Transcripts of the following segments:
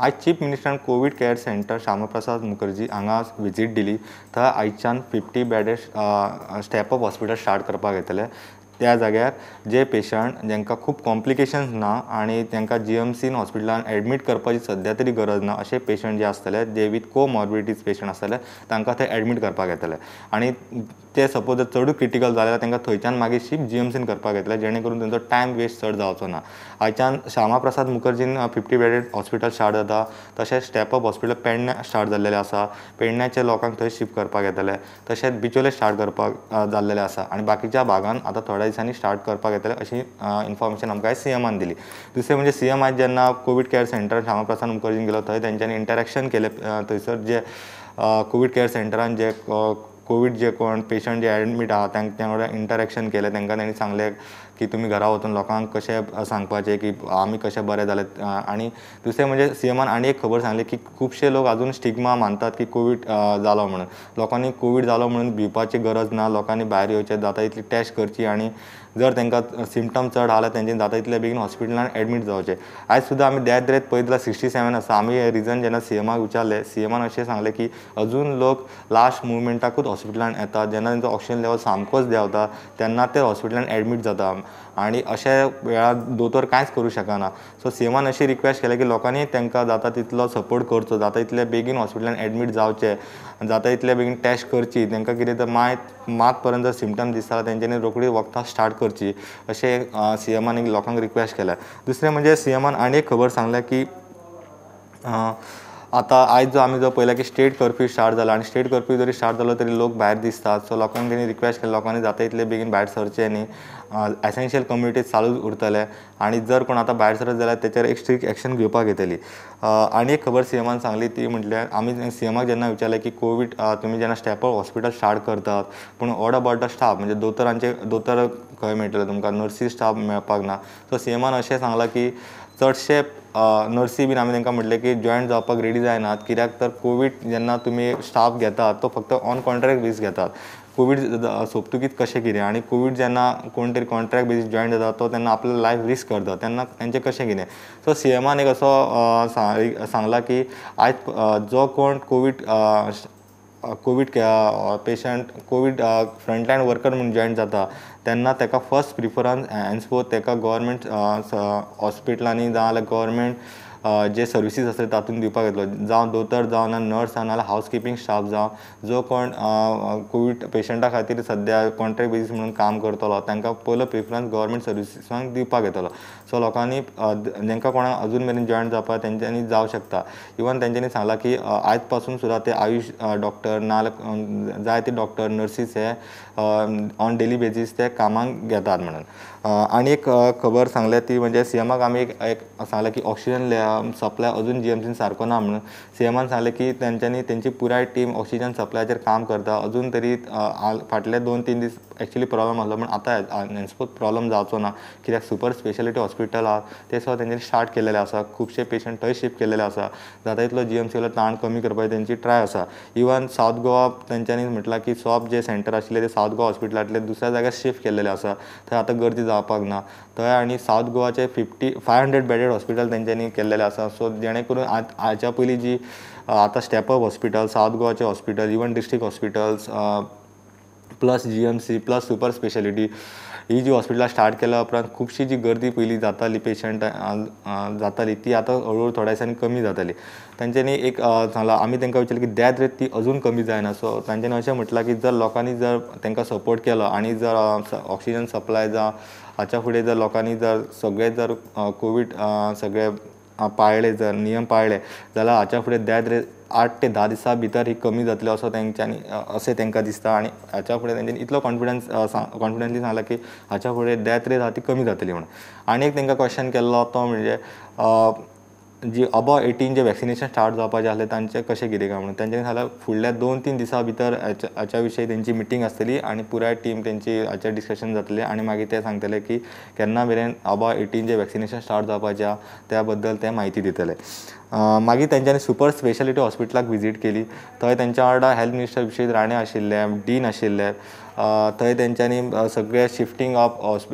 आयज चीफ मिनिस्टरान Covid care centre Shyama Prasad Mukherjee हांगा विजीट दिली. थंय आयच्यान 50 bedded step up hospital start करपाक येतले. त्या जाग्यार जे पेशंट जांकां खूब कॉम्प्लिकेशन्स ना आनी तांकां जीएमसीन हॉस्पिटलान एडमीट करपाची सद्या तरी गरज ना अशे पेशंट जे आसतले, जे विथ कोमॉर्बिडिटीज पेशंट आसतले तांकां थंय एडमीट करपाक येतले. आनी ते सपोज जर चडूच क्रिटिकल जाले जाल्यार तांकां थंयच्यान मागीर शिफ्ट जीएमसीन करपाक येतले, जेणे करून तांचो टायम वेस्ट चड जावचो ना. आयच्यान Shyama Prasad मुखर्जीन 50 bedded hospital start जाता. तशेंच स्टेप अप हॉस्पिटल पेडण्या स्टार्ट जाल्लेलें आसा, पेडण्याच्या लोकांक थंय शिफ्ट करपाक येतले. तशेंच बिचोले स्टार्ट करपाक जाल्लेलें आसा आनी बाकीच्या भागान आतां थोड्या दिसांनी स्टार्ट करपाक येतले अशी इन्फॉर्मेशन आमकां आयज सीएमान दिली. दुसरें म्हणजे सीएम आयज जेन्ना Covid care centre Shyama Prasad मुखर्जीन गेलो थंय तेंच्यांनी इंटरेक्शन केलें. थंयसर जे कोवीड केअर सेंटरान जे कोवीड जे कोण पेशंट जे एडमीट आहा तांच्या वांगडा इंटरेक्शन केलें. तांकां तांणी सांगलें की तुमी घरा वचून लोकांक कशें सांगपाचें की आमी कशें बरें जाले. आनी दुसरें म्हणजे सीएमान आनी एक खबर सांगली की खुबशे लोक आजून स्टिग्मा मानतात की कोवीड जालो म्हणून. लोकांनी कोवीड जालो म्हणून भिवपाची गरज ना, लोकांनी भायर येवचें, जाता तितली टेस्ट करची आनी जर तांकां सिमटम चड आहा तेंच्यांनी जाता तितले बेगीन हॉस्पिटलान एडमीट जावचें. आयज सुद्दां आमी डेथ रेट पळयत जाल्यार 67 आसा. आमी हें रिजन जेन्ना सीएमाक विचारलें, सीएमान अशें सांगलें की अजून लोक लास्ट मुवमेंटाकूच हॉस्पिटलान येतात, जेन्ना तेंचो ऑक्सिजन लेवल सामकोच देंवता तेन्ना ते हॉस्पिटलान एडमीट जाता आनी अशे वेळार दोतोर कांयच करूं शकना. सो सीएमान अशी रिक्वेस्ट केल्या की लोकांनी तांकां जाता तितलो सपोर्ट करचो, जाता तितले बेगीन हॉस्पिटलान एडमीट जावचें, जाता तितले बेगीन टेस्ट करची, तांकां कितें तर मात पर्यंत जर सिमटम दिसता तेंच्यांनी रोखडी वखदां स्टार्ट करची अशें सीएमान लोकांक रिक्वेस्ट केल्या. दुसरें म्हणजे सीएमान आनी एक खबर सांगल्या की आतां आयज जो आमी जो पळयला की स्टेट कर्फ्यू स्टार्ट जाला आनी स्टेट कर्फ्यू जरी स्टार्ट जालो तरी लोक भायर दिसतात. सो लोकांक तेणी रिक्वेस्ट केली लोकांनी जाता तितले बेगीन भायर सरचें न्ही, एसेन्शियल कम्युनिटीज चालूच उरतले आनी जर कोण आतां भायर सरत जाल्यार तेचेर एक स्ट्रिक्ट एक्शन घेवपाक येतली. आनी एक खबर सीएमान सांगली ती म्हटल्यार आमी सीएमाक जेन्ना विचारलें की कोवीड तुमी जेन्ना स्टेप अप हॉस्पिटल स्टार्ट करतात पूण what about the staff, म्हणजे दोतोरांचे दोतोर खंय मेळटले तुमकां, नर्सी स्टाफ मेळपाक ना. सो सीएमान अशें सांगलां की चडशे नर्सी बीन आमी तांकां म्हटलें की जॉयन जावपाक रेडी जायनात, कित्याक तर कोवीड जेन्ना तुमी स्टाफ घेतात तो फक्त ऑन कॉन्ट्रॅक्ट बेजीस घेतात. कोवीड सोंपतकीच कशें कितें आनी कोवीड जेन्ना कोण तरी कॉन्ट्रॅक्ट बेजीस जॉयन जाता तो तेन्ना आपलो लायफ रिस्क करता, तेन्ना तेंचें कशें कितें. सो सीएमान एक असो सांगला की आयज जो कोण Covid Covid patient Covid frontline worker म्हणून जॉयन जाता तेन्ना ताका फर्स्ट प्रिफरन्स हेन्सफोर्थ ताका गव्हर्मेंट हॉस्पिटलांनी जावं जाल्यार गव्हर्मेंट जे सर्विसीस आसता तातूंत दिवपाक येतलो, जावं दोतोर जावं ना नर्स जावं नाल्यार हावज किपींग स्टाफ जावं जो कोण कोवीड पेशंटा खातीर सद्या कॉन्ट्रॅक्ट बेजीस म्हणून काम करतलो तांकां पयलो प्रिफरन्स गव्हर्मेंट सर्विसीसांक दिवपाक येतलो. सो लोकांनी जांकां कोणाक अजून मेरेन जॉयन जावपाक तेंच्यांनी जावं शकता. इवन तेंच्यांनी सांगलां की आयज पासून सुद्दां ते आयुश डॉक्टर नाल्यार जायते डॉक्टर नर्सीस हे ऑन डेली बेजीस ते कामाक घेतात म्हणून. आनी एक खबर सांगल्या ती म्हणजे सीएमाक आमी एक सांगलें की ऑक्सिजन सप्लाय अजून जीएमसीन सारको ना म्हणून. सीएमान सांगलें की तेंच्यांनी तेंची पुराय टीम ऑक्सिजन सप्लायाचेर काम करता. अजून तरी फाटले 2-3 दीस एक्चुअली प्रॉब्लम आसलो पूण आतां हेन्सफोर्थ प्रॉब्लम जावचो ना, कित्याक सुपर स्पेशलिटी हॉस्पिटल आहा ते सुद्दां तेंच्यांनी स्टार्ट केलेलें आसा, खुबशे पेशंट थंय शिफ्ट केलेले आसा. जाता तितलो जीएमसी वयलो ताण कमी करपाची तेंची ट्राय आसा. इवन सावथ गोवा तेंच्यांनी म्हटलां की सॉप जे सेंटर आशिल्ले ते सावथ गोवा हॉस्पिटलांतले दुसऱ्या जाग्यार शिफ्ट केलेले आसा, थंय आतां गर्दी जावपाक ना थंय. आनी सावथ गोवाचे 500 बेडेड हॉस्पिटल तेंच्यांनी केल्लेलें आसा. सो जेणे करून हाच्या पयलीं जी आतां स्टेप अप हॉस्पिटल, सावथ गोवाचे hospital, even district hospitals plus GMC plus super speciality ही जी हॉस्पिटलां स्टार्ट केल्या उपरांत खुबशी जी गर्दी पयलीं जाताली पेशंट जाताली ती आतां हळूहळू थोड्या दिसांनी कमी जाताली. तेंच्यांनी एक सांगलां, आमी तांकां विचारलें की डेथ रेट ती अजून कमी जायना. सो तांच्यांनी अशें म्हटलां की जर लोकांनी जर तांकां सपोर्ट केलो आनी जर ऑक्सिजन सप्लाय जावं हाच्या फुडें जर लोकांनी जर सगळे जर कोवीड सगळे पाळ्ळे जर नियम पाळ्ळे जाल्यार हाच्या फुडें डेथ रेट 8 ते 10 दिसां भितर ही कमी जातली असो तेंच्यांनी अशें तांकां दिसता. आनी हाच्या फुडें तेंच्यांनी इतलो कॉन्फिडन्सली सांगला की हाच्या फुडें डेथ रेट आहा ती कमी जातली म्हणून. आनी एक तांकां क्वेश्चन केल्लो तो म्हणजे जी अबव 18 जे वॅक्सिनेशन स्टार्ट जावपाचें आसलें तांचें कशें कितें काय म्हणून. तेंच्यांनी सांगलां फुडल्या 2-3 दिसां भितर हाच्या विशयी तेंची मिटींग आसतली आनी पुराय टीम तेंची हाचेर डिस्कशन जातलें आनी मागीर ते सांगतले की केन्ना मेरेन अबव 18 जे वॅक्सिनेशन स्टार्ट जावपाचें आहा त्या बद्दल ते म्हायती दितले. मागीर तेंच्यांनी सुपर स्पेशालिटी हॉस्पिटलाक विजीट केली. थंय तेंच्या वांगडा हेल्थ मिनिस्टर विश्वजीत राणे आशिल्ले, डीन आशिल्ले. थंय तेंच्यांनी सगळे शिफ्टींग ऑफ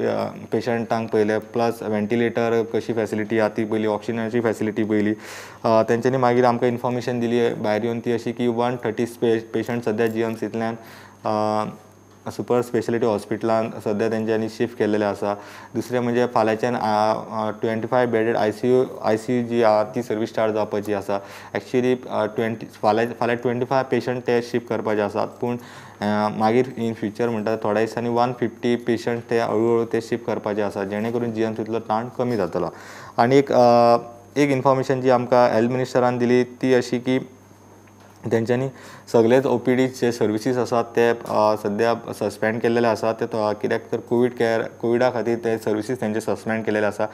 पेशंटांक पळयलें, प्लस वेंटिलेटर कशी फॅसिलिटी आहा ती पळयली, ऑक्सिजनाची फॅसिलिटी पळयली. तेंच्यांनी मागीर आमकां इन्फॉर्मेशन दिली भायर येवन ती अशी की 130 पेशंट सद्या जीएमसींतल्यान सुपर स्पेशालिटी हॉस्पिटलान सद्या तेंच्यांनी शिफ्ट केल्लेले आसा. दुसरें म्हणजे फाल्यांच्यान 25 बेडेड ICU जी आहा ती सर्वीस स्टार्ट जावपाची आसा. एक्चुअली फाल्यां 25 पेशंट ते शिफ्ट करपाचे आसात, पूण मागीर इन फ्युचर म्हणटा थोड्या दिसांनी 150 पेशंट ते हळू हळू ते शिफ्ट करपाचे आसा, जेणे करून जीएमसींतलो ताण कमी जातलो. आनी एक इन्फॉर्मेशन जी आमकां हेल्थ मिनिस्टरान दिली ती अशी की तेंच्यांनी सगळेच OPD जे सर्विसीस आसात ते सद्या सस्पेंड केल्लेले आसा. ते कित्याक तर कोविडा खातीर ते सर्विसीस तेंचे सस्पेंड केलेले आसा.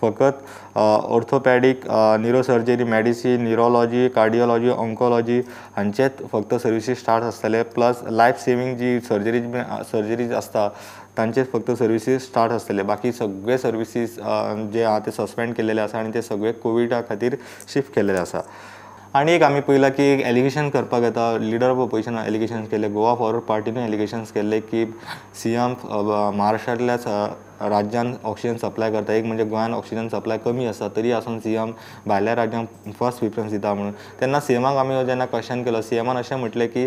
फकत orthopaedic, neurosurgery, medicine, neurology, cardiology, oncology हांचेच फक्त सर्विसीस स्टार्ट आसतले. प्लस लायफ सेवींग जी सर्जरीज आसता तांचेच फक्त सर्विसीस स्टार्ट आसतले. बाकी सगळे सर्विसीस जे आहा ते सस्पेंड केल्लेले आसा आनी ते सगळे कोविडा खातीर शिफ्ट केल्लेले आसा. आनी एक आमी पळयलां की एक एलिगेशन करपाक येता, लिडर ऑफ ऑपोजिशन एलिगेशन्स केल्ले, गोवा फॉरवर्ड पार्टीनूय एलिगेशन्स केल्ले की सीएम महाराष्ट्रांतल्या राज्यान ऑक्सिजन सप्लाय करता, एक म्हणजे गोंयान ऑक्सिजन सप्लाय कमी आसा तरी आसून सीएम भायल्या राज्यांक फर्स्ट प्रिफरन्स दिता म्हणून. तेन्ना सीएमाक आमी जेन्ना क्वेश्चन केलो, सीएमान अशें म्हटलें की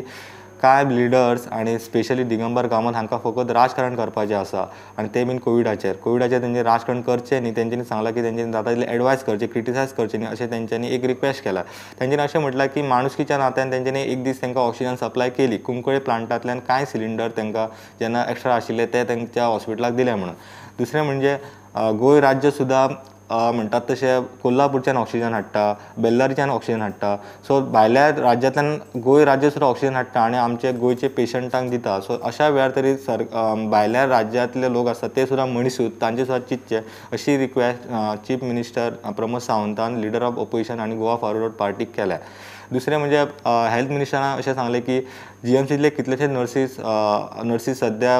कांय लिडर्स आनी स्पेशली दिगंबर कामत हांकां फकत राजकारण करपाचें आसा आनी ते बीन कोविडाचेर तेंचे राजकारण करचें न्ही. तेंच्यांनी सांगलां की तेंच्यांनी जाता तितलें एडवायस करचें, क्रिटिसायज करचें न्ही, अशें तेंच्यांनी एक रिक्वेस्ट केला. तेंच्यांनी अशें म्हटलां की माणुसकीच्या नात्यान तेंच्यांनी एक दीस तांकां ऑक्सिजन सप्लाय केली. कुंकळे प्लांटांतल्यान कांय सिलिंडर तांकां जेन्ना एक्स्ट्रा आशिल्ले ते तेंच्या हॉस्पिटलाक दिले म्हणून. दुसरें म्हणजे गोंय राज्य सुद्दां म्हणटात तशें कोल्हापूरच्यान ऑक्सिजन हाडटा, बेल्लारीच्यान ऑक्सिजन हाडटा. सो भायल्या राज्यांतल्यान गोंय राज्य सुद्दां ऑक्सिजन हाडटा आनी आमचे गोंयचे पेशंटांक दिता. सो अशा वेळार तरी भायल्या राज्यांतले लोक आसात ते सुद्दां मनीसूच, तांचे सुद्दां चिंतचें अशी रिक्वेस्ट चीफ मिनिस्टर प्रमोद सावंतान लिडर ऑफ ऑपोजिशन आनी गोवा फॉरवर्ड पार्टीक केल्या. दुसरें म्हणजे हेल्थ मिनिस्टरान अशें सांगलें की जीएमसींतले कितलेशे नर्सीस सद्या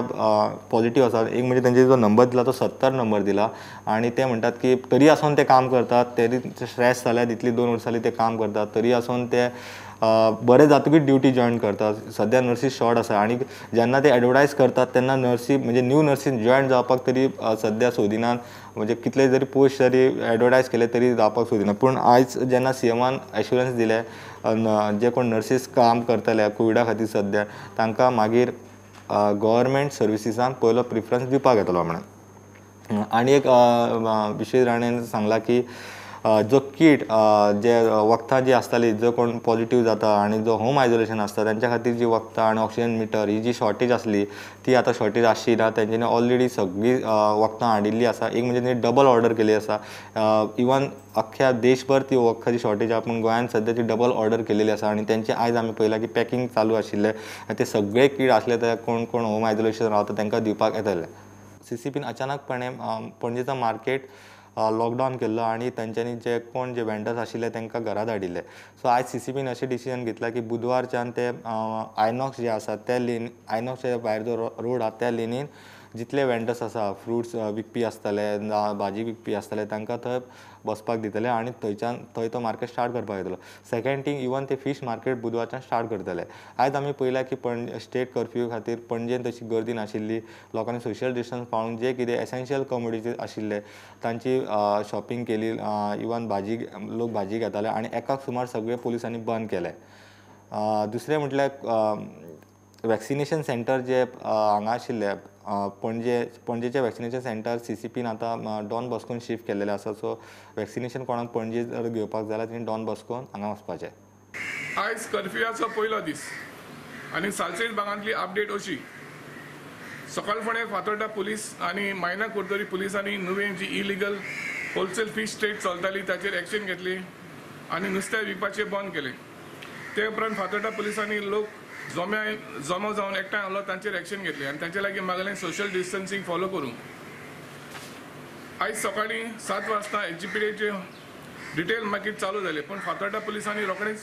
पॉझिटिव्ह आसात. एक म्हणजे तेंचे जो नंबर दिला तो 70 नंबर दिला आनी ते म्हणटात की तरी आसून ते काम करतात, तरी स्ट्रेस जाल्यार तितली 2 वर्सां जालीं ते काम करतात, तरी आसून ते बरे जातकीच ड्युटी जॉयन करतात. सद्या नर्सीस शॉर्ट आसा आनी जेन्ना ते एडवर्टायज करतात तेन्ना नर्सी म्हणजे न्यू नर्सीस जॉयन जावपाक तरी सद्या सोदिनात, म्हणजे कितले जरी पोस्ट जरी एडवर्टायज केले तरी जावपाक सोदिना. पूण आयज जेन्ना सीएमान एश्युरन्स दिले जे कोण नर्सीस काम करतले कोविडा खातीर सद्या तांकां मागीर गव्हर्मेंट सर्विसीसान पयलो प्रिफरन्स दिवपाक येतलो म्हणून. आनी एक विश्वजीत राणेन सांगलां की जो किट जे वखदां जी आसताली, जो कोण पॉझिटिव्ह जाता आनी जो होम आयसोलेशन आसता तेंच्या खातीर जी वखदां आनी ऑक्सिजन मिटर ही जी शॉर्टेज आसली ती आतां शॉर्टेज आसची ना. तेंच्यांनी ऑलरेडी सगळीं वखदां हाडिल्लीं आसा. एक म्हणजे तेणी डबल ऑर्डर केली आसा. इवन अख्ख्या देशभर ती वखदाची शॉर्टेज आसा, पूण गोंयांत सद्या ती डबल ऑर्डर केलेली आसा आनी तेंचे आयज आमी पळयलां की पॅकिंग चालू आशिल्लें आनी ते सगळे किट आसले ते कोण कोण होम आयसोलेशन रावता तांकां दिवपाक येतले. सीसीपीन अचानकपणे पणजेचो मार्केट लॉकडावन केल्लो आनी तेंच्यांनी जे कोण जे वेंडर्स आशिल्ले तांकां घरा धाडिल्ले. सो आयज सीसीपीन अशें डिसिजन घेतलां की बुधवारच्यान ते आयनॉक्स जे आसा त्या लेन, आयनॉक्सच्या भायर जो रोड आसा त्या लेनीन जितले वेंडर्स आसा, फ्रुट्स विकपी आसतले, भाजी विकपी आसतले, तांकां थंय बसपाक दितले आनी थंयच्यान थंय तो मार्केट स्टार्ट करपाक येतलो. सेकेंड थींग, इवन ते फीश मार्केट बुधवारच्यान स्टार्ट करतले. आयज आमी पळयलां की स्टेट कर्फ्यू खातीर पणजेन तशी गर्दी नाशिल्ली, लोकांनी सोशल डिस्टन्स पाळून जे कितें एसेन्शियल कमोडिटीज आशिल्ले तांची शॉपिंग केली. इवन भाजी लोक भाजी घेताले आनी एकाक सुमार सगळे पुलिसांनी बंद केले. दुसरें म्हटल्यार वॅक्सिनेशन सेंटर जे हांगा आशिल्ले पणजेचे वॅक्सिनेशन सेंटर सीसीपीन आतां डॉन बॉस्कोन शिफ्ट केल्लेले आसा. सो वॅक्सिनेशन कोणाक पणजे जर घेवपाक जाल्यार तेणी डॉन बॉस्कोन हांगा वचपाचें. आयज कर्फ्युआचो पयलो दीस आनी सालसेट भागांतली अपडेट अशी, सकाळ फुडें फातोर्डा पुलीस आनी मायना कुर्तोरी पुलिसांनी नुवें जी इलिगल होलसेल फीश ट्रेड चलताली ताचेर एक्शन घेतली आनी नुस्तें विकपाचें बंद केलें. ते उपरांत फातोर्डा पुलिसांनी लोक जमो जावन एकठांय आयलो तांचेर एक्शन घेतली आनी तांचे लागीं मागलें सोशल डिस्टन्सिंग फॉलो करूंक. आयज सकाळीं 7 वाजता एसजीपीडीचे रिटेल मार्केट चालू जालें, पूण फातोर्डा पुलिसांनी रोखडेंच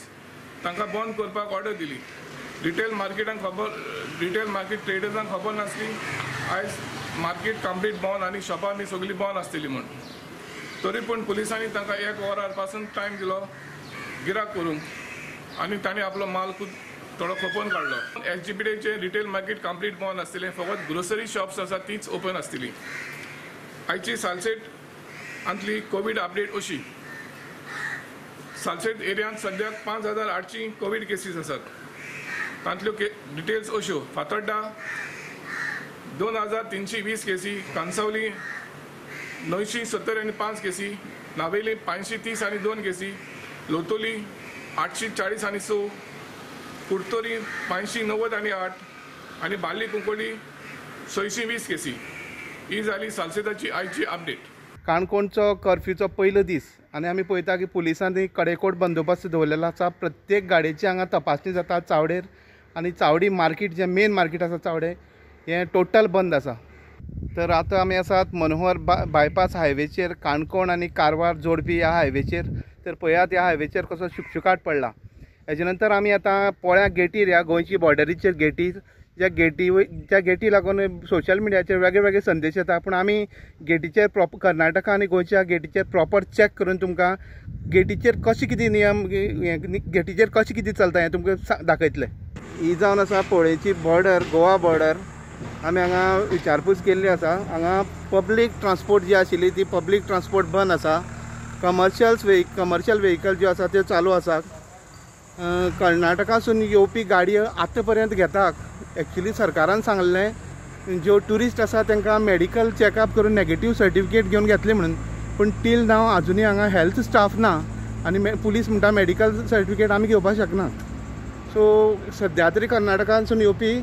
तांकां बंद करपाक ऑर्डर दिली. रिटेल मार्केटांक खबर, रिटेल मार्केट ट्रेडर्सांक खबर नासली आयज मार्केट कंप्लीट बंद आनी शॉपां बी सगळीं बंद आसतली म्हूण. तरी पूण पुलिसांनी तांकां 1 वरार पासून टायम दिलो गिराक करूंक आनी तांणी आपलो माल खूब थोडो खपोवन काडलो. एस जी पी डीचें रिटेल मार्केट कंप्लीट बंद आसतलें, फकत ग्रोसरी शॉप्स आसा तीच ओपन आसतली. आयची सालसेट आंतली कोवीड अपडेट अशी. सालसेट एरियांत सद्याक 5800 कोवीड केसीस आसात. तांतल्यो डिटेल्स अश्यो: फातोड्डा 2320 केसी, कांसावली 975 केसी, नावेली 530 आनी 2 केसी, लोतोली 840 आनी 6, कुडतोरी 590 आनी 8 आनी बार्ली कुंकळी 620 केसी. ही जाली सालसेताची आयची अपडेट. काणकोणचो कर्फ्यूचो पयलो दीस आनी आमी पळयता की पुलिसांनी कडेकोट बंदोबस्त दवरलेलो आसा. प्रत्येक गाडयेची हांगा तपासणी जाता चावडेर आनी चावडी मार्केट जें मेन मार्केट आसा चावडे हें टोटल बंद आसा. तर आतां आमी आसात मनोहर बायपास हायवेचेर, काणकोण आनी कारवार जोडपी ह्या हायवेचेर. तर पळयात ह्या हायवेचेर कसो शुकशुकाट पडला. हेजे नंतर आमी आतां पोळ्या गेटीर, ह्या गोंयची बॉर्डरीचेर गेटीर, ज्या गेटी लागून सोशल मिडियाचेर वेगळे वेगळे संदेश येता, पूण आमी गेटीचेर प्रॉपर कर्नाटका आनी गोंयच्या गेटीचेर प्रॉपर चॅक करून तुमकां गेटीचेर कशें कितें नियम, गेटीचेर कशें कितें चलता हें तुमकां दाखयतले. ही जावन आसा पोळेची बॉर्डर, गोवा बॉर्डर. आमी हांगा विचारपूस केल्ली आसा. हांगा पब्लीक ट्रान्सपोर्ट जी आशिल्ली ती पब्लीक ट्रान्सपोर्ट बंद आसा. कमर्शियल व्हेकल ज्यो आसा त्यो चालू आसा. कर्नाटकासून येवपी गाडयो आतां पर्यंत घेतात. एक्चुली सरकारान सांगलें ज्यो ट्युरिस्ट आसा तांकां मेडिकल चॅकअप करून नेगेटीव सर्टिफिकेट घेवन घेतले म्हणून, पूण टील नाव आजुनूय हांगा हेल्थ स्टाफ ना आनी पुलीस म्हणटा मेडिकल सर्टिफिकेट आमी घेवपाक शकना. सो सद्या तरी कर्नाटकांसून येवपी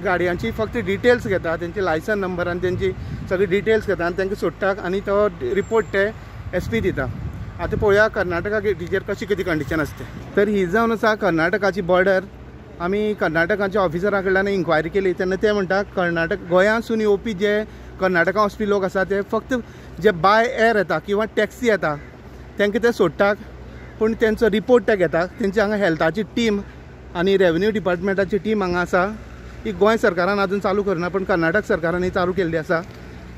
गाडयांची फक्त डिटेल्स घेता, तेंचे लायसन नंबर आनी तेंची सगळी डिटेल्स घेता आनी तांकां सोडटा आनी तो रिपोर्ट ते एस पी दिता. आतां पळोवया कर्नाटका गेटीचेर कशी कितें कंडिशन आसता. तर ही जावन आसा कर्नाटकाची बॉर्डर. आमी कर्नाटकाच्या ऑफिसरा कडल्यान इन्क्वायरी केली तेन्ना ते म्हणटा कर्नाटक गोंयांसून येवपी जे कर्नाटका वचपी लोक आसा ते फक्त जे बाय एअर येता किंवा टॅक्सी येता तांकां ते सोडटात, पूण तेंचो रिपोर्ट ते घेता. तेंची हांगा हेल्थाची टीम आनी रेवेन्यू डिपार्टमेंटाची टीम हांगा आसा. ही गोंय सरकारान आजून चालू करना, पूण कर्नाटक सरकारान ही चालू केल्ली आसा.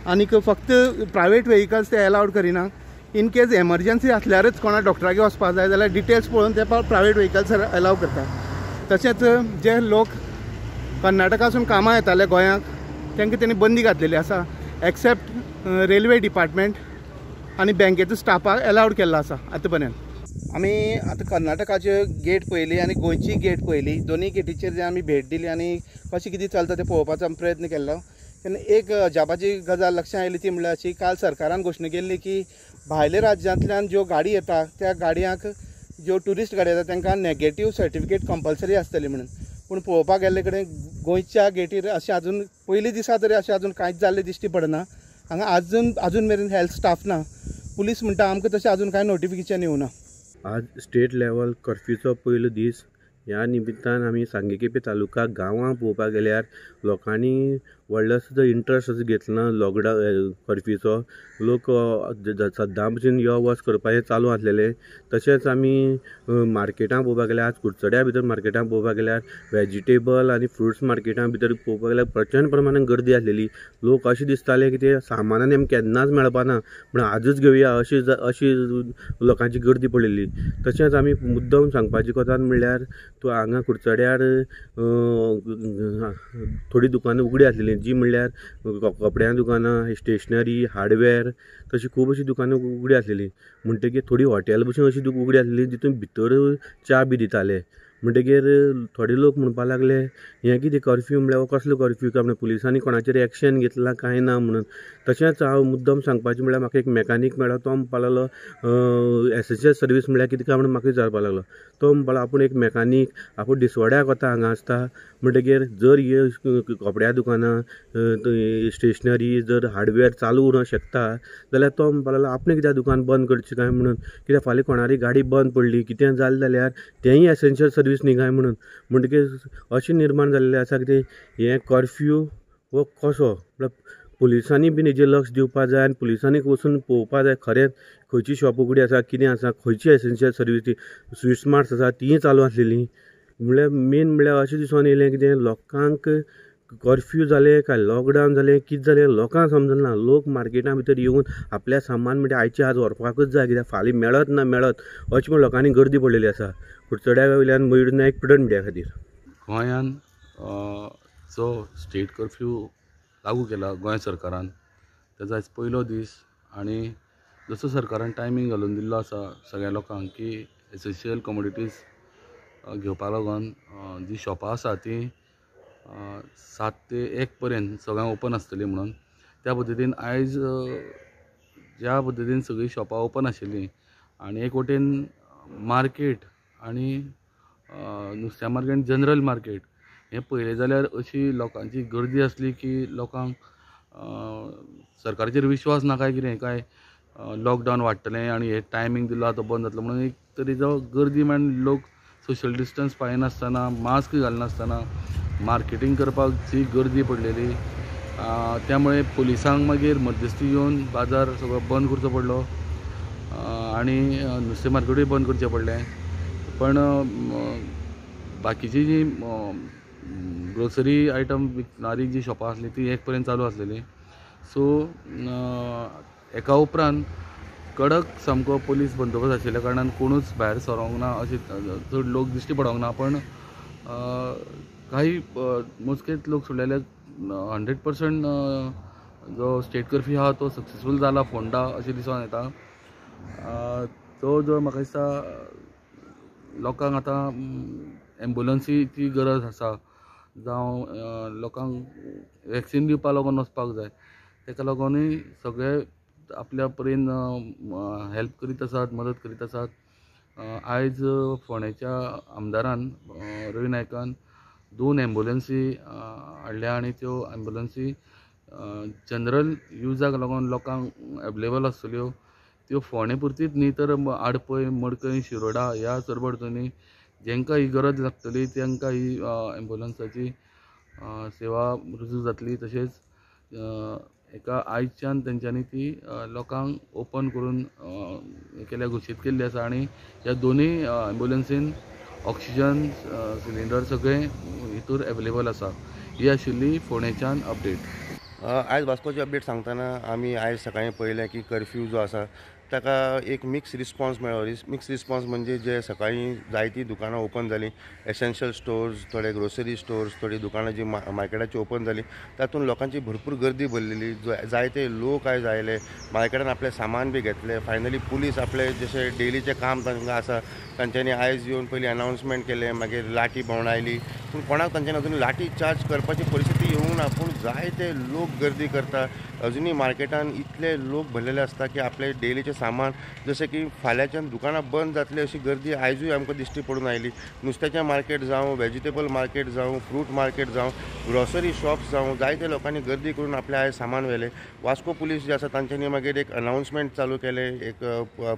आनीक फक्त प्रायवेट व्हेकल्स ते एलावड करिना. इन केज एमर्जन्सी आसल्यारच कोणा डॉक्टरागेर वचपाक जाय जाल्यार डिटेल्स पळोवन ते प्रायवेट व्हेकल्स एलाव करता. तशेंच जे लोक कर्नाटकासून कामां येताले गोंयांक तांकां तेणी बंदी घातलेली आसा, एक्सेप्ट रेल्वे डिपार्टमेंट आनी बँकेचो स्टाफाक एलावड केल्लो आसा आतां पर्यंत. आमी आतां कर्नाटकाच्यो गेट पळयली आनी गोंयची गेट पळयली. दोनूय गेटीचेर जे आमी भेट दिली आनी कशें कितें चलता तें पळोवपाचो आमी प्रयत्न केल्लो. तेन्ना एक अजापाची गजाल लक्षांत आयली ती म्हणल्यार अशी, काल सरकारान घोशणा केल्ली की भायल्या राज्यांतल्यान ज्यो गाडी येता त्या गाडयांक, ज्यो ट्युरिस्ट गाडी येता तांकां नेगेटीव सर्टिफिकेट कंपल्सरी आसतली म्हणून. पूण पळोवपाक गेल्ले कडेन गोंयच्या गेटीर अशें आजून पयलीं दिसा तरी अशें आजून कांयच जाल्लें दिश्टी पडना. हांगा आजून मेरेन हेल्थ स्टाफ ना. पुलीस म्हणटा आमकां तशें आजून कांय नोटिफिकेशन येवना. आज स्टेट लेवल कर्फ्यूचो पयलो दीस. ह्या निमित्तान आमी सांगे केपें तालुका गांवां पळोवपाक गेल्यार लोकांनी व्हडलो इंट्रस्ट असो घेतलो ना लॉकडावन कर्फ्यूचो. लोक सद्दां भशेन यो वच करपाचें चालू आसलेलें. तशेंच आमी मार्केटां पळोवपाक गेल्यार आज कुडचड्या भितर मार्केटां पळोवपाक गेल्यार वेजिटेबल आनी फ्रुट्स मार्केटां भितर पळोवपाक गेल्यार प्रचंड प्रमाणान गर्दी आसलेली. लोक अशें दिसताले की ते सामानान आमकां केन्नाच मेळपाना पूण आजूच घेवया अशी अशी लोकांची गर्दी पडलेली. तशेंच आमी मुद्दम सांगपाची गजाल म्हणल्यार तूं हांगा कुडचड्यार थोडीं दुकानां उगडी आसलेलीं, जी म्हणल्यार कपड्यां दुकानां, स्टेशनरी, हार्डवेअर, तशीं खूब अशीं दुकानां उगडी आसलेलीं. म्हणटकीर थोडीं हॉटेल बसून अशीं उगडी आसलेलीं तितून भितर च्या बी दिताले. म्हणटकीर थोडे लोक म्हणपाक लागले हें कितें कर्फ्यू म्हणल्यार हो कसलो कर्फ्यू काय म्हणून, पुलिसांनी कोणाचेर एक्शन घेतलां कांय ना म्हणून. तशेंच हांव मुद्दम सांगपाचें म्हणल्यार म्हाका एक मॅकानीक मेळ्ळो, तो म्हणपाक लागलो एसेन्शियल सर्वीस म्हणल्यार कितें काय म्हणून म्हाका विचारपाक लागलो. तो म्हणपाक लागलो आपूण एक मॅकानीक, आपूण दिसवड्याक वता हांगा आसता, म्हणटकीर जर हे कपड्या दुकानां, स्टेशनरी जर हार्डवेअर चालू उरूंक शकता जाल्यार तो म्हणपाक लागलो आपणें कित्याक दुकान बंद करचें काय म्हणून, कित्याक फाल्यां कोणारी गाडी बंद पडली कितें जालें जाल्यार तेंय एसेन्शियल सर्वीस न्ही काय म्हणून. म्हणटकीर अशें निर्माण जाल्लें आसा की हें कर्फ्यू हो कसो म्हळ्यार पुलिसांनी बीन हेजेर लक्ष दिवपाक जाय आनी पुलिसांनी वचून पळोवपाक जाय खरेंच खंयची शॉप उगडी आसा, कितें आसा, खंयची एसेन्शियल सर्वीस ती स्वीट स्मार्ट्स आसा तीय चालू आसलेली. म्हणल्यार मेन म्हणल्यार अशें दिसून येयलें कितें लोकांक कर्फ्यू जालें काय लॉकडावन जालें, कितें जालें लोकांक समजना. लोक मार्केटा भितर येवन आपल्या सामान म्हणजे आयचे आज व्हरपाकूच जाय, कित्याक फाल्यां मेळत ना मेळत अशें म्हण लोकांनी गर्दी पडलेली आसा. कुडचड्या वयल्यान मयूर नायक, प्रुडंट मिडिया खातीर. गोंयान जो स्टेट कर्फ्यू लागू केला गोंय सरकारान तेजो आयज पयलो दीस आनी जसो सरकारान टायमींग घालून दिल्लो आसा सगळ्या लोकांक की एसेंशियल कमोडिटीज घेवपा लागून जी शॉपां आसा ती 7 ते 1 पर्यंत सगळ्यांक ओपन आसतली म्हणून, त्या पद्दतीन आयज ज्या पद्दतीन सगळीं शॉपां ओपन आशिल्लीं आनी एक वटेन मार्केट आनी नुस्त्या मार्केट, जनरल मार्केट हें पळयलें जाल्यार अशी लोकांची गर्दी आसली की लोकांक सरकाराचेर विश्वास ना काय कितें, काय लॉकडावन वाडटलें आनी हे टायमींग दिलो आतां बंद जातलो म्हणून एक तरेचो गर्दी म्हण लोक सोशल डिस्टन्स पाळिनासतना, मास्क घालनासतना मार्केटींग करपाक जी गर्दी पडलेली, त्यामुळे पुलिसांक मागीर मध्यस्थी येवन बाजार सगळो बंद करचो पडलो आनी नुस्तें मार्केटूय बंद करचें पडलें. पण बाकीची जी ग्रोसरी आयटम विकणारी जी शॉपां आसली ती 1 पर्यंत चालू आसलेली. सो एका उपरांत कडक सामको पुलीस बंदोबस्त आशिल्ल्या कारणान कोणूच भायर सरोंक ना, अशें चड लोक दिश्टी पडोंक ना. पण काही मोजकेच लोक सोडलेले 100% जो स्टेट कर्फ्यू आहा तो सक्सेसफूल जाला फोंडा अशें दिसून येता. तो जो म्हाका दिसता लोकांक आतां एम्बुलन्सीची गरज आसा, जावं लोकांक वॅक्सिन दिवपा लागून वचपाक जाय, ताका लागूनय सगळे आपल्या परीन हेल्प करीत आसात, मदत करीत आसात. आयज फोंडेच्या आमदारान रवी नायकान 2 एम्बुलन्सी हाडल्या आनी त्यो एम्बुलन्सी जनरल युजाक लागून लोकांक एवेलेबल आसतल्यो. त्यो फोंडे पुरतीच न्ही तर आडपय, मडकय, शिरोडा ह्या सरभोंवतणी जेंकां ही गरज लागतली तांकां ही एम्बुलन्साची सेवा रुजू जातली. तशेंच एका आयच्यान तेंच्यांनी ती लोकांक ओपन करून हें केल्या, घोशीत केल्ली आसा आनी ह्या दोनूय एम्बुलन्सीन ऑक्सिजन सिलिंडर सगळें हितूर एवेलेबल आसा. ही आशिल्ली फोंडेच्यान अपडेट. आयज वास्कोची अपडेट सांगतना आमी आयज सकाळीं पळयलें की कर्फ्यू जो आसा ताका एक मिक्स रिस्पॉन्स मेळ्ळो. मिक्स रिस्पॉन्स म्हणजे जे सकाळीं जायतीं दुकानां ओपन जालीं, एसेन्शियल स्टोर्स, थोडे ग्रोसरी स्टोर्स, थोडीं दुकानां जी मार्केटाची ओपन जालीं, तातूंत लोकांची भरपूर गर्दी भरलेली. जायते लोक आयज आयले मार्केटान, आपलें सामान बी घेतलें. फायनली पुलीस आपले जशें डेलीचें काम तांकां आसा तांच्यांनी आयज येवन पयलीं अनावन्समेंट केलें, मागीर लाठी भोंवडायली, पूण कोणाक तांच्यांनी अजून लाठी चार्ज करपाची परिस्थिती येवंक ना. पूण जायते लोक गर्दी करता, अजुनूय मार्केटान इतले लोक भरलेले आसता की आपले डेलीचें सामान जशें की फाल्यांच्यान दुकानां बंद जातली अशी गर्दी आयजूय आमकां दिश्टी पडून आयली. नुस्त्याचें मार्केट जावं, वेजिटेबल मार्केट जावं, फ्रूट मार्केट जावं, ग्रॉसरी शॉप्स जावं, जायते लोकांनी गर्दी करून आपलें आयज सामान व्हेलें. वास्को पुलीस जे आसा तांच्यांनी मागीर एक अनावन्समेंट चालू केलें. एक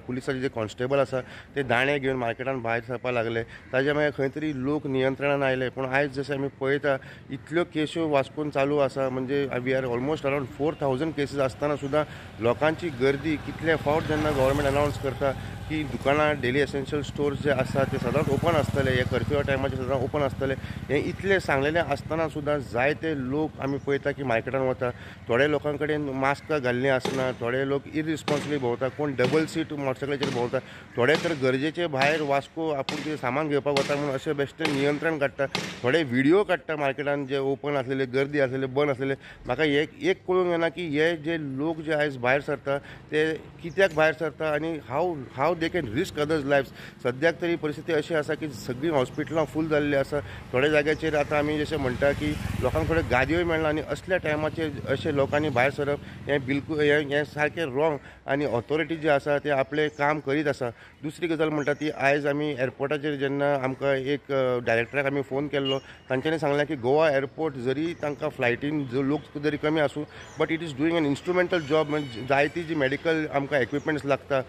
पुलिसाचे जे कॉन्स्टेबल आसा ते दाणे घेवन मार्केटान भायर सरपाक लागले. ताजे मागीर खंय तरी लोक नियंत्रणान आयले. पूण आयज जशें आमी पळयता इतल्यो केश्यो वास्कोन चालू आसा, म्हणजे we are almost around 4000 cases आसतना सुद्दां लोकांची गर्दी कितले फावट जेन्ना गव्हर्मेंट अनावन्स करता की दुकानां डेली एसेन्शियल स्टोर्स जे आसा ते सदांच ओपन आसतले, हे कर्फ्यूआ टायमाचेर सदांच ओपन आसतले, हें इतलें सांगलेलें आसतना सुद्दां जायते लोक आमी पळयता की मार्केटान वता, थोडे लोकां कडेन मास्कां घाल्लीं आसना, थोडे लोक इरिस्पॉन्सिबली भोंवता, कोण डबल सीट मोटरसायकलीचेर भोंवता, थोडे तर गरजेचे भायर वास्को आपूण कितें सामान घेवपाक वता म्हणून अशें बेश्टें नियंत्रण काडटा, थोडे व्हिडियो काडटा मार्केटान जे ओपन आसलेले, गर्दी आसलेले, बंद आसलेले. म्हाका एक कळूंक येना की हे जे लोक जे आयज भायर सरता ते कित्याक भायर सरता आनी how they can risk others lives. सद्याक तरी परिस्थिती अशी आसा की सगळीं हॉस्पिटलां फूल जाल्लीं आसा. थोड्या जाग्याचेर आतां आमी जशें म्हणटा की लोकांक थोड्यो गादयोय मेळना आनी असल्या टायमाचेर अशें लोकांनी भायर सरप हें बिलकूल हें सारकें रॉंग आनी ऑथॉरिटी जी आसा ते आपलें काम करीत आसा. दुसरी गजाल म्हणटा ती आयज आमी एअरपोर्टाचेर जेन्ना आमकां एक डायरेक्टराक आमी फोन केल्लो, तांच्यांनी सांगलें की गोवा एअरपोर्ट जरी तांकां फ्लायटीन लोक जरी कमी आसूं but it is doing an instrumental job. म्हणजे जायती जी मेडिकल आमकां इक्विपमेंट्स लागता,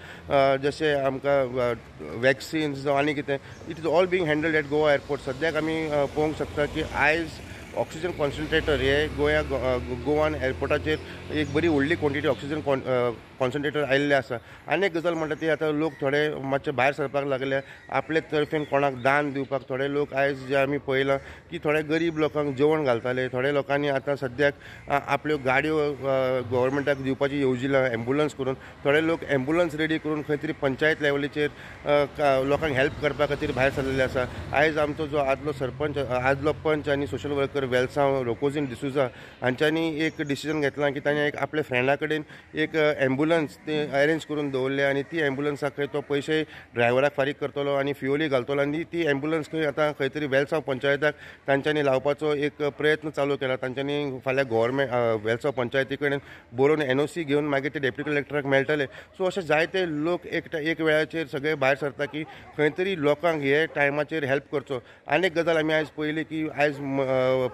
जशें आमकां वॅक्सिन्स जावं आनी कितें, it is all being handled at Goa airport. सद्याक आमी पळोवंक शकता की आयज ऑक्सिजन कॉन्सन्ट्रेटर हे गोंया गोवान एअरपोर्टाचेर एक बरी व्हडली क्वॉन्टिटी ऑक्सिजन कॉन्सन्ट्रेटर आयिल्ले आसा. आनी एक गजाल म्हणटा ती आतां लोक थोडे मातशे भायर सरपाक लागले आपले तर्फेन कोणाक दान दिवपाक. थोडे लोक आयज जे आमी पळयलां की थोडे गरीब लोकांक जेवण घालताले, थोडे लोकांनी आतां सद्याक आपल्यो गाडयो गव्हर्मेंटाक दिवपाची येवजिलां एम्बुलन्स करून, थोडे लोक एम्बुलन्स रेडी करून खंय तरी पंचायत लेवलीचेर लोकांक हेल्प करपा खातीर भायर सरलेले आसा. आयज आमचो जो आदलो सरपंच, आदलो पंच आनी सोशल वर्कर वेलसांव रोकोजीन डिसुजा हांच्यांनी एक डिसिजन घेतलां की तांणी एक आपल्या फ्रेंडा कडेन एक एम्बुलन्स ते अरेंज करून दवरले आनी ती एम्बुलन्साक खंय तो पयशे ड्रायव्हराक फारीक करतलो आनी फ्युअलूय घालतलो आनी ती एम्बुलन्स खंय आतां खंय तरी वेलसांव पंचायताक तांच्यांनी लावपाचो एक प्रयत्न चालू केला. तांच्यांनी फाल्यां गव्हर्मेंट वेलसांव पंचायती कडेन बरोवन एनओसी घेवन मागीर ते डेप्युटी कलेक्टराक मेळटले. सो अशे जायते लोक एक वेळाचेर सगळे भायर सरता की खंय तरी लोकांक हे टायमाचेर हेल्प करचो. आनी एक गजाल आमी आयज पळयली की आयज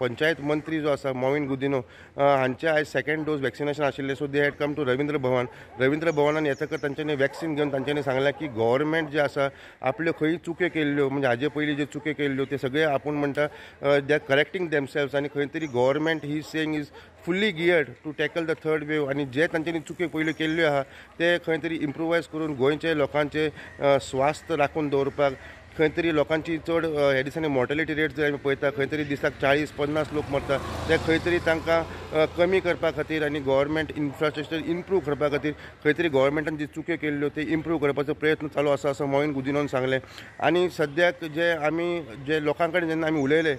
पंचायत मंत्री जो आसा मॉविन गुदिन्हो हांचे आयज सेकंड डोस वॅक्सिनेशन आशिल्लें. So they had come to Ravindra Bhavan. Ravindra भवनान येतकच तांच्यांनी वॅक्सिन घेवन तांच्यांनी सांगलें की गव्हर्मेंट जे आसा आपल्यो खंय चुक्यो केल्ल्यो, म्हणजे हाजे पयलीं ज्यो चुक्यो केल्ल्यो ते सगळे आपूण म्हणटा they are correcting themselves आनी खंय तरी government he saying is fully geared to tackle the third wave आनी जे तांच्यांनी चुक्यो पयल्यो केल्ल्यो आहा ते खंय तरी इम्प्रोवायज करून गोंयचे लोकांचे स्वास्थ्य राखून दवरपाक, खंय तरी लोकांची चड ह्या दिसांनी मॉर्टेलिटी रेट जर आमी पळयता खंय तरी दिसाक 40-50 लोक मरता ते खंय तरी तांकां कमी करपा खातीर आनी गव्हर्मेंट इन्फ्रास्ट्रक्चर इम्प्रूव करपा खातीर खंय तरी गव्हर्मेंटान जी चुक्यो केल्ल्यो ते इम्प्रूव करपाचो प्रयत्न चालू आसा असो मॉविन गुदिन्होन सांगलें. आनी सद्याक जे आमी जे लोकां कडेन जेन्ना आमी उलयले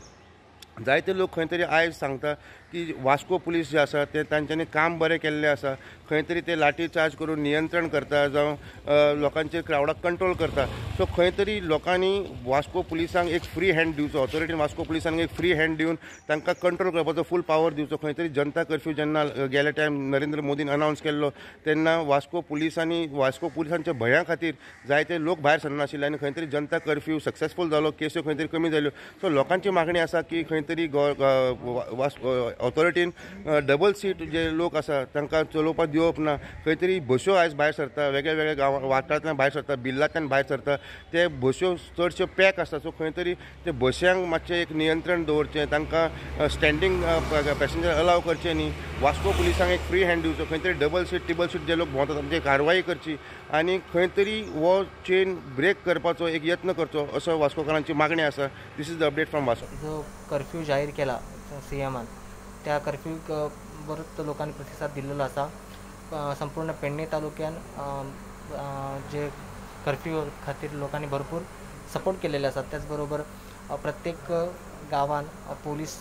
जायते लोक खंय तरी आयज सांगता की वास्को पुलीस जे आसा ते तांच्यांनी काम बरें केल्लें आसा, खंय तरी ते लाठी चार्ज करून नियंत्रण करता जावं लोकांचेर क्रावडाक कंट्रोल करता. सो खंय तरी लोकांनी वास्को पुलिसांक एक फ्री हँड दिवचो, ऑथॉरिटीन वास्को पुलिसांक एक फ्री हँड दिवन तांकां कंट्रोल करपाचो फूल पावर दिवचो. खंय तरी जनता कर्फ्यू जेन्ना गेले टायम नरेंद्र मोदीन अनावन्स केल्लो तेन्ना वास्को पुलिसांनी वास्को पुलिसांच्या भंया खातीर जायते लोक भायर सरनाशिल्ले आनी खंय तरी जनता कर्फ्यू सक्सेसफूल जालो, केस्यो खंय तरी कमी जाल्यो. सो लोकांची मागणी आसा की खंय तरी ऑथॉरिटीन डबल सीट जे लोक आसा तांकां चलोवपाक दिवप ना. खंय तरी बस्यो आयज भायर सरता, वेगळे वेगळे गांव वाठारांतल्यान भायर सरता, बिल्लांतल्यान भायर सरता, ते बस्यो चडश्यो पॅक आसता. सो खंय तरी ते बस्यांक मातशें एक नियंत्रण दवरचें, तांकां स्टँडींग पॅसेंजर अलाव करचें न्ही, वास्को पुलिसांक एक फ्री हँड दिवचो, खंय तरी डबल सीट टिबल सीट जे लोक भोंवतात तांचेर कारवाई करची आनी खंय तरी हो चेन ब्रेक करपाचो एक यत्न करचो असो वास्कोकारांची मागणी आसा. This is the update from Vasco. जो कर्फ्यू जाहीर केला सी एमान त्या कर्फ्यूक बरोच लोकांनी प्रतिसाद दिलेलो आसा. संपूर्ण पेडणे तालुक्यान जे कर्फ्यू खातीर लोकांनी भरपूर सपोर्ट केलेले आसात. त्याचबरोबर प्रत्येक गांवान पोलीस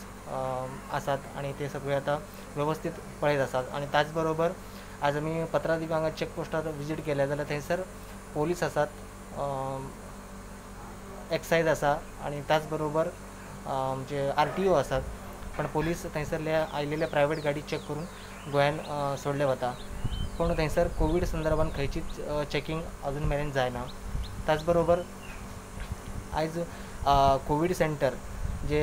आसात आणि ते सगळे आता व्यवस्थित पळयत आसात. आणि त्याचबरोबर आज आमी पत्रादीप हांगा चेकपोस्टार विजीट केल्या जाल्यार थंयसर पोलीस आसात, एक्सायज आसा आणि त्याचबरोबर जे आरटीओ आसात. पण पोलीस थंयसरले आयिल्ले प्रायवेट गाडी चॅक करून गोंयान सोडले वता, पूण थंयसर कोवीड संदर्भान खंयचीच चॅकिंग अजून मेरेन जायना. त्याचबरोबर आयज कोवीड सेंटर जे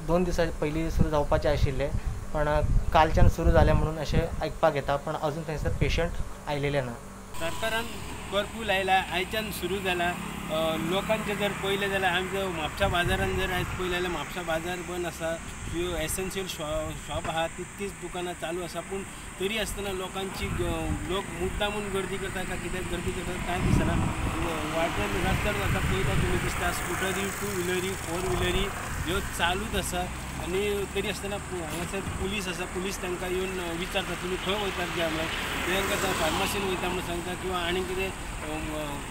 2 दिसां पयलीं सुरू जावपाचें आशिल्लें पण कालच्यान सुरू जालें म्हणून अशें आयकपाक येता, पण अजून थंयसर पेशंट आयिल्ले ना. सरकारान कर्फ्यू लायला, आयच्यान सुरू जाला. लोकांचे जर पळयलें जाल्यार आमच्या म्हापसा बाजारान जर आयज पळयलें जाल्यार म्हापसा बाजार बंद आसा, त्यो एसेन्शियल शॉप आहा तितलीच दुकानां चालू आसा, पूण तरी आसतना लोकांची लोक मुद्दामून गर्दी करता काय कित्याक गर्दी करता कांय दिसना. वाटेन रस्त्यार आतां पळयता तुमी दिसता स्कुटरी, टू व्हिलरी, फोर व्हिलरी ह्यो चालूच आसा आनी तरी आसतना हांगासर पुलीस आसा, पुलीस तांकां येवन विचारता तुमी खंय वयतात काय म्हणून, ते तांकां फार्मासीन वयता म्हणून सांगता किंवा आनी कितें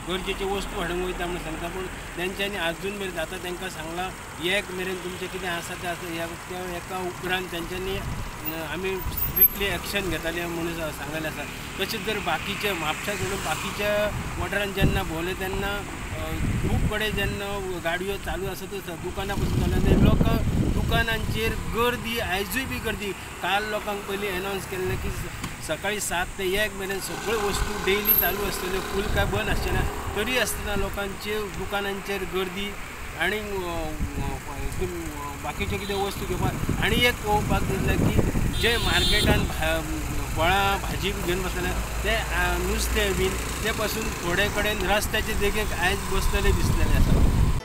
गरजेच्यो वस्तू हाडूंक वयता म्हणून सांगता, पूण तेंच्यांनी आजून मेरेन आतां तांकां सांगलां एक मेरेन तुमचें कितें आसा तें आसा, ह्या एका उपरांत तेंच्यांनी आमी स्ट्रिक्टली एक्शन घेताले म्हणून सांगलेलें आसा. तशेंच जर बाकीचे म्हापशा सोडून बाकीच्या वाठारान जेन्ना भोंवले तेन्ना खूब कडेन जेन्ना गाडयो चालू आसतच दुकानां पसून चालू आनी लोक दुकानांचेर गर्दी, आयजूय बी गर्दी. काल लोकांक पयलीं एनावन्स केल्लें की सकाळी 7 ते 1 मेरेन सगळ्यो वस्तू डेली चालू आसतल्यो, फूल काय बंद आसचें ना, तरी आसतना लोकांचे दुकानांचेर गर्दी आनी बाकीच्यो कितें वस्तू घेवपाक. आनी एक पळोवपाक दिसलें की जे मार्केटान फळां भाजी घेवन बसतले ते नुस्तें बीन ते पासून थोडे कडेन रस्त्याचे देगेक आयज बसतले दिसलेले आसा.